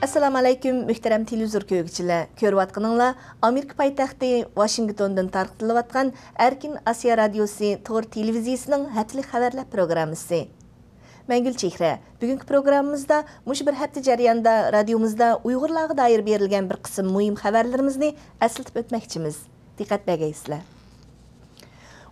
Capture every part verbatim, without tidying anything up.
ئەسسالامۇئەلەيكۇم، مۆھتەرەم تېلېۋىزور كۆرگۈچىلەر! كۆرۈۋاتقىنىڭلار ئامېرىكا پايتەختى ۋاشىنگتوندىن تارقىتىلىۋاتقان ئەركىن ئاسىيا رادىيوسى تور تېلېۋىزىيىسىنىڭ ھەپتىلىك خەۋەرلەر پروگراممىسى. مەن گۈلچېھرە. بۈگۈنكى پروگراممىمىزدا مۇشۇ بىر ھەپتە جەريانىدا رادىيومىزدا ئۇيغۇرلارغا دائىر بېرىلگەن بىر قىسىم مۇھىم خەۋەرلىرىمىزنى ئەسلىتىپ ئۆتمەكچىمىز. دىققەت بەرگەيسىلەر.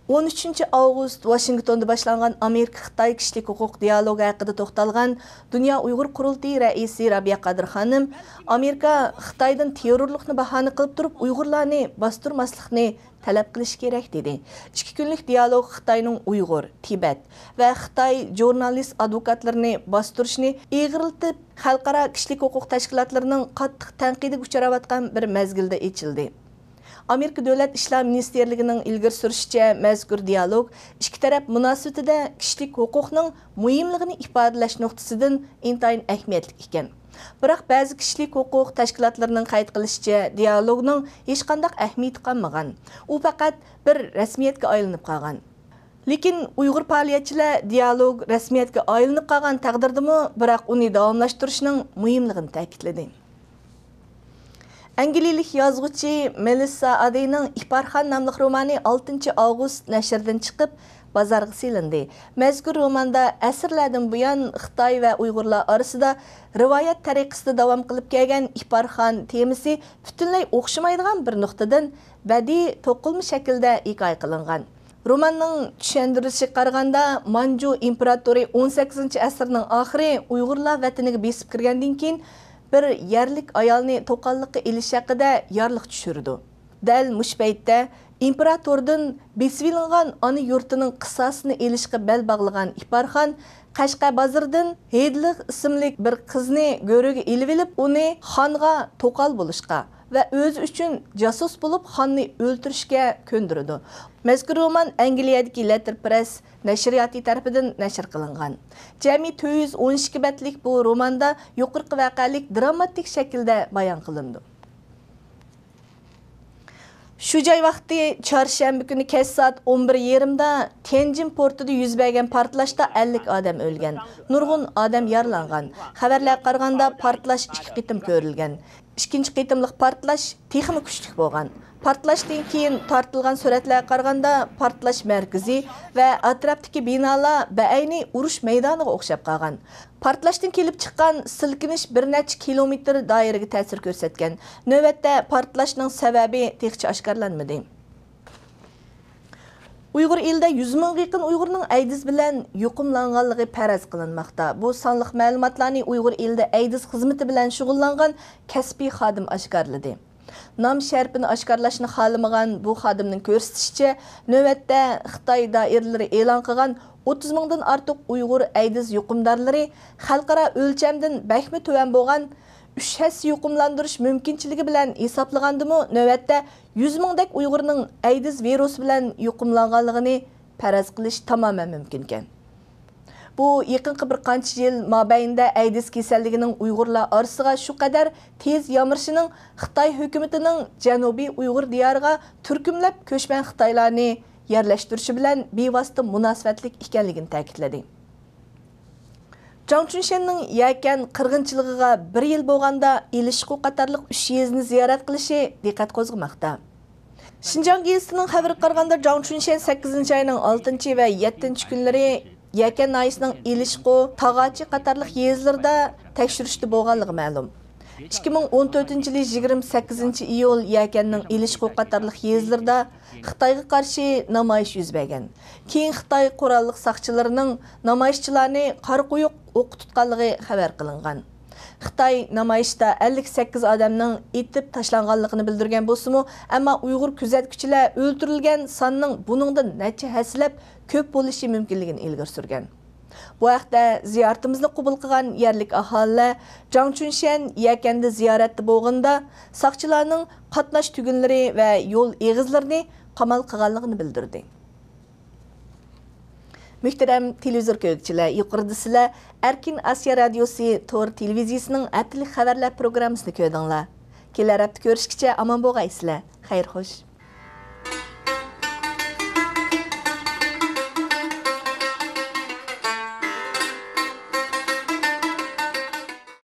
ئون ئۈچىنچى ئاۋغۇست ۋاشىنگتوندا باشلانغان ئامېرىكا-خىتاي كىشىلىك ھوقۇق دىئالوگى ھەققىدە توختالغان دۇنيا ئۇيغۇر قۇرۇلتىيى رەئىسى رابىيە قادىر خانىم، ئامېرىكا خىتايدىن تېررورلۇقنى باھانە قىلىپ تۇرۇپ، ئۇيغۇرلارنى باستۇرماسلىقنى تەلەپ قىلىشى كېرەك، دېدى. ئىككى كۈنلۈك دىئالوگ خىتاينىڭ ئۇيغۇر، تىبەت ۋە خىتاي ژۇرنالىست ئادۋوكاتلىرىنى باستۇرۇشىنى ئېغىرلىتىپ، خەلقئارا كىشىلىك ھوقۇق تەشكىلاتلىرىنىڭ قاتتىق تەنقىدىگە ئۇچراۋاتقان بىر مەزگىلدە ئېچىلدى. ئامېرىكا دۆلەت ئىشلار مىنىستىرلىكىنىڭ ئىلگىرى سۈرۈشىچە، مەزكۇر دىئالوگ ئىككى تەرەپ مۇناسىۋىتىدە كىشىلىك ھوقۇقنىڭ مۇھىملىقىنى ئىپادىلەش نۇقتىسىدىن ئىنتايىن ئەھمىيەتلىك ئىكەن. بىراق، بەزى كىشىلىك ھوقۇق تەشكىلاتلىرىنىڭ قەيت قىلىشىچە، دىئالوگنىڭ ھېچقانداق ئەھمىيىتى قالمىغان. ئۇ پەقەت بىر رەسمىيەتكە ئايلىنىپ قالغان. لېكىن ئۇيغۇر پائالىيەتچىلەر دىئالوگ رەسمىيەتكە ئايلىنىپ قالغان تەقدىردىمۇ، بىراق ئۇنى داۋاملاشتۇرۇشنىڭ مۇھىملىقىنى تەكىتلىدى. ئەنگلىيەلىك يازغۇچى مېلىسسا ئادېينىڭ ئىپارخان ناملىق رومانى ئالتىنچى ئاۋغۇست نەشردىن چىقىپ، بازارغا سېلىندى. مەزكۇر روماندا ئەسىرلەردىن بۇيان خىتاي ۋە ئۇيغۇرلار ئارىسىدا رىۋايەت تەرىقىسىدە داۋام قىلىپ كەلگەن ئىپارخان تېمىسى پۈتۈنلەي ئوخشىمايدىغان بىر نۇقتىدىن بەدىئىي توقۇلما شەكىلدە ھېكايە قىلىنغان. روماننىڭ چۈشەندۈرۈشىگە قارىغاندا، مانجۇ ئىمپېراتورى ئون سەككىزىنچى ئەسىرنىڭ ئاخىرى ئۇيغۇرلار ۋەتىنىگە بېسىپ كىرگەندىن كېيىن، بىر يەرلىك ئايالنى توقاللىققا ئېلىش ھەققىدە يارلىق چۈشۈرىدۇ. دەل مۇشۇ پەيتتە ئىمپېراتوردىن بېسىۋېلىنغان ئانا يۇرتىنىڭ قىساسىنى ئېلىشقا بەل باغلىغان ئىپارخان قەشقەر بازىرىدىن ھېيدلىغ ئىسىملىك بىر قىزنى گۆرۈگە ئېلىۋېلىپ، ئۇنى خانغا توقال بولۇشقا ۋە ئۆزى ئۈچۈن جاسۇس بولۇپ خاننى ئۆلتۈرۈشكە كۆندۈرىدۇ. مەزكۇر رومان ئەنگلىيەدىكى لېتتېر پرېس نەشرىياتى تەرىپىدىن نەشر قىلىنغان. جەمئىي تۆت يۈز ئون ئىككى بەتلىك بۇ روماندا يۇقىرىقى ۋەقەلىك دراماتىك شەكىلدە بايان قىلىنىدۇ. شۇ جاي ۋاقتى چارشەنبە كۈنى كەچ سائەت ئون بىر يېرىمدا تيەنجىن پورتىدا يۈز بەرگەن پارتلاشتا ئەللىك ئادەم ئۆلگەن، نۇرغۇن ئادەم يارىلانغان. خەۋەرلەرگە قارىغاندا، پارتلاش ئىككى قېتىم كۆرۈلگەن. ئىككىنچى قېتىملىق پارتلاش تېخىمۇ كۈچلۈك بولغان. پارتلاشتىن كېيىن تارتىلغان سۈرەتلەرگە قارىغاندا، پارتلاش مەركىزى ۋە ئەتراپتىكى بىنالار بەئەينى ئۇرۇش مەيدانىغا ئوخشاپ قالغان. پارتلاشتىن كېلىپ چىققان سىلكىنىش بىر نەچچە كىلومېتىر دائىرىگە تەسىر كۆرسەتكەن. نۆۋەتتە پارتلاشنىڭ سەۋەبى تېخىچە ئاشكارىلانمىدى. ئۇيغۇر ئېلىدە يۈز مىڭغا يېقىن ئۇيغۇرنىڭ ئەيدىز بىلەن يۇقۇملانغانلىقى پەرەز قىلىنماقتا. بۇ سانلىق مەلۇماتلارنى ئۇيغۇر ئېلىدە ئەيدىز خىزمىتى بىلەن شۇغۇللانغان كەسپىي خادىم ئاشكارىلىدى. نام شەرىپىنى ئاشكارىلاشنى خالىمىغان بۇ خادىمنىڭ كۆرسىتىشىچە، نۆۋەتتە خىتاي دائىرىلىرى ئېلان قىلغان ئوتتۇز مىڭدىن ئارتۇق ئۇيغۇر ئەيدىز يۇقۇمدارلىرى خەلقئارا ئۆلچەمدىن بەكمۇ تۆۋەن بولغان ئۈچ ھەسسە يۇقۇملاندۇرۇش مۇمكىنچىلىكى بىلەن ھېسابلىغاندىمۇ، نۆۋەتتە يۈز مىڭدەك ئۇيغۇرنىڭ ئەيدىز ۋىرۇسى بىلەن يۇقۇملانغانلىقىنى پەرەز قىلىش تامامەن مۇمكىنكەن. بۇ يېقىنقى بىر قانچە يىل مابەينىدە ئەيدىز كېسەللىكىنىڭ ئۇيغۇرلار ئارىسىغا شۇ قەدەر تېز يامرىشىنىڭ خىتاي ھۆكۈمىتىنىڭ جەنۇبىي ئۇيغۇر دىيارىغا تۈركۈملەپ كۆچمەن خىتايلارنى يەرلەشتۈرۈشى بىلەن بىۋاسىتە مۇناسىۋەتلىك ئىكەنلىكىنى تەكىتلىدى. جاڭ چۈنشەننىڭ يەكەن قىرغىنچىلىقىغا بىر يىل بولغاندا ئېلىشقۇ قاتارلىق ئۈچ يېزىنى زىيارەت قىلىشى دىققەت قوزغىماقتا. شىنجاڭ گېزىتىنىڭ خەۋىرىگە قارىغاندا، جاڭ چۈنشەن سەككىزىنچى ئاينىڭ ئالتىنچى ۋە يەتتىنچى كۈنلىرى يەكەن ناھىيەسىنىڭ ئېلىشقۇ، تاغاچى قاتارلىق يېزىلىرىدا تەكشۈرۈشتە بولغانلىقى مەلۇم. ئىككى مىڭ ئون تۆتىنچى يىلى يىگىرمە سەككىزىنچى ئىيۇل يەكەننىڭ ئېلىشقۇ قاتارلىق يېزىلىرىدا خىتايغا قارشى نامايىش يۈز بەرگەن. كېيىن خىتاي قوراللىق ساقچىلىرىنىڭ نامايىشچىلارنى قارا قويۇق ئوققا تۇتقانلىقى خەۋەر قىلىنغان. خىتاي نامايىشتا ئەللىك سەككىز ئادەمنىڭ ئېتىپ تاشلانغانلىقىنى بىلدۈرگەن بولسىمۇ، ئەمما ئۇيغۇر كۆزەتكۈچىلەر ئۆلتۈرۈلگەن ساننىڭ بۇنىڭدىن نەچچە ھەسسىلەپ كۆپ بولۇشى مۇمكىنلىكىنى ئىلگىرى سۈرگەن. بۇ ھەقتە زىيارىتىمىزنى قوبۇل قىلغان يەرلىك ئاھالىلەر جاڭ چۈنشەن يەكەندە زىيارەتتە بولغىنىدا، ساقچىلارنىڭ قاتناش تۈگۈنلىرى ۋە يول ئېغىزلىرىنى قامال قىلغانلىقىنى بىلدۈردى. مۆھتەرەم تېلېۋىزور كۆرگۈچىلەر، يۇقىرىدا سىلەر ئەركىن ئاسىيا رادىيوسى تور تېلېۋىزىيىسىنىڭ ھەپتىلىك خەۋەرلەر پروگراممىسىنى كۆردۈڭلار. كېلەر ھەپتە كۆرۈشكىچە ئامان بولغايسىلەر. خەير خوش.